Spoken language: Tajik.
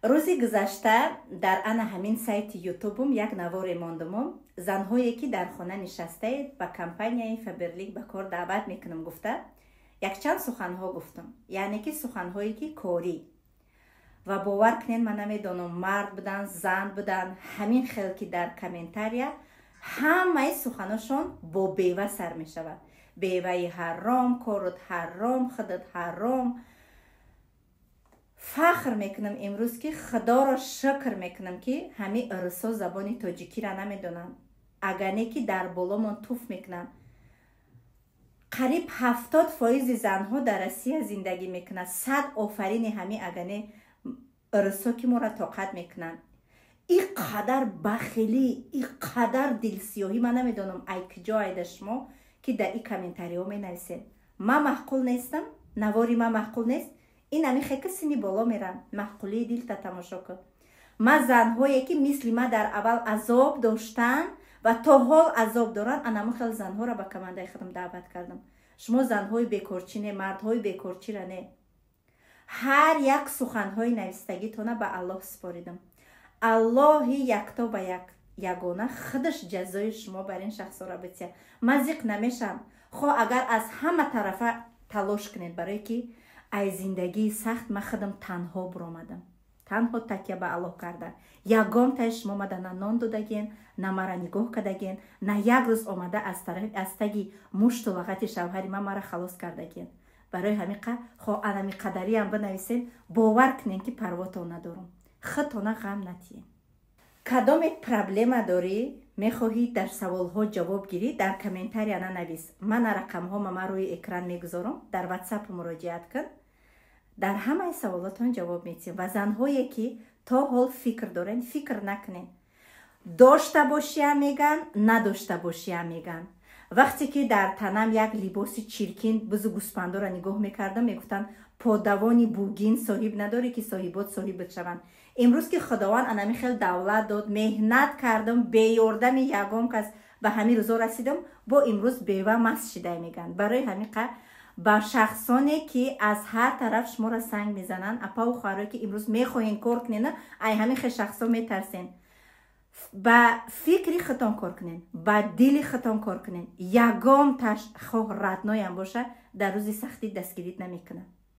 Рӯзи гузашта дар ана ҳамин сайти Ютубум як наворе мондуму, занҳое ки дар хона нишастаед, ба компанияи Фаберлик ба кор даъват мекунам гуфта, якчанд суханҳо гуфтам, яъне ки суханҳое ки корӣ. Ва бовар кунед, ман намедонам, мард будан, зан будан, ҳамин хел ки дар комментария ҳамаи суханошон бо бева сар мешавад: беваи ҳаром, корут ҳаром, худат ҳаром. Фахр мекунам имрӯз, ки Худоро шукр мекунам, ки ҳамин урусо забони тоҷикиро намедонанд, агар не ки дар боломон туф мекунанд. Қариб 70 фоизи занҳо дар Россия зиндагӣ мекунанд. Сад офарини ҳамин агане урусо, ки моро тоқат мекунанд. И қадар бахилӣ, и қадар дилсиёҳӣ, ман намедонам, ай куҷо айда шумо, ки дар и комментариҳо менависед. Ман маъқул нестам, навори ман маъқул нест. Ин ами хека сини боло мерам, маъқулии дилта тамошо кун. Ман занҳое ки мисли ман дар аввал азоб доштанд ва то ҳол азоб доранд, анаму хел занҳоро ба командаи худам даъват кардам. Шумо занҳои бекорчӣ не, мардҳои бекорчира не. Ҳар як суханҳои навистагитона ба Аллоҳ супоридам. Аллоҳи якто ба як ягона худаш ҷазои шумо бар ин шахсора бития. Ман зиқ намешам, хо агар аз ҳама тарафа талош кунед, барое ки ай зиндагии сахт ман худам танҳо буромадам, танҳо такя ба Аллоҳ карда. Ягонтаи шумо мада на нон додаген, на мара нигоҳ кардаген, на як рӯз омада аз таги мушту лағати шавҳари ман мара халос кардаген. Барои ҳамин хо анами қадариам бинависен, бовар кунен, ки парвотон надорам. Худтона ғам натиен. Кадоме проблема дорӣ, мехоҳӣ дар саволҳо ҷавоб гирӣ, дар комментария нанавис. Мана рақамҳо мама рӯи экран мегузорам, дар Ватсап муроҷиат кун, дар ҳамаи саволотон ҷавоб медиҳем. Ва занҳое ки то ҳол фикр дорен, фикр накунен. Дошта бошиам меган, надошта бошиам меган. Вақте ки дар танам як либоси чиркин, бузу гӯспандоро нигоҳ мекардам, мегуфтанд: «Подавони бугин соҳиб надорӣ, ки соҳибот соҳибат шаванд». Имрӯз ки Худованд анами хел давлат дод, меҳнат кардам, беёрдами ягон кас ба ҳамин рӯзо расидам, бо имрӯз бева маст шидай мегӯянд. Барои ҳамин ба шахсоне ки аз ҳар тараф шуморо санг мезананд, апаву хоҳарое ки имрӯз мехоҳен кор кунен, ай ҳамин хел шахсо метарсен, ба фикри худтон кор кунен, ба дили худтон кор кунен. Ягон таш, хоҳ родной ам боша, дар рӯзи сахтӣ дастгирит намекунад.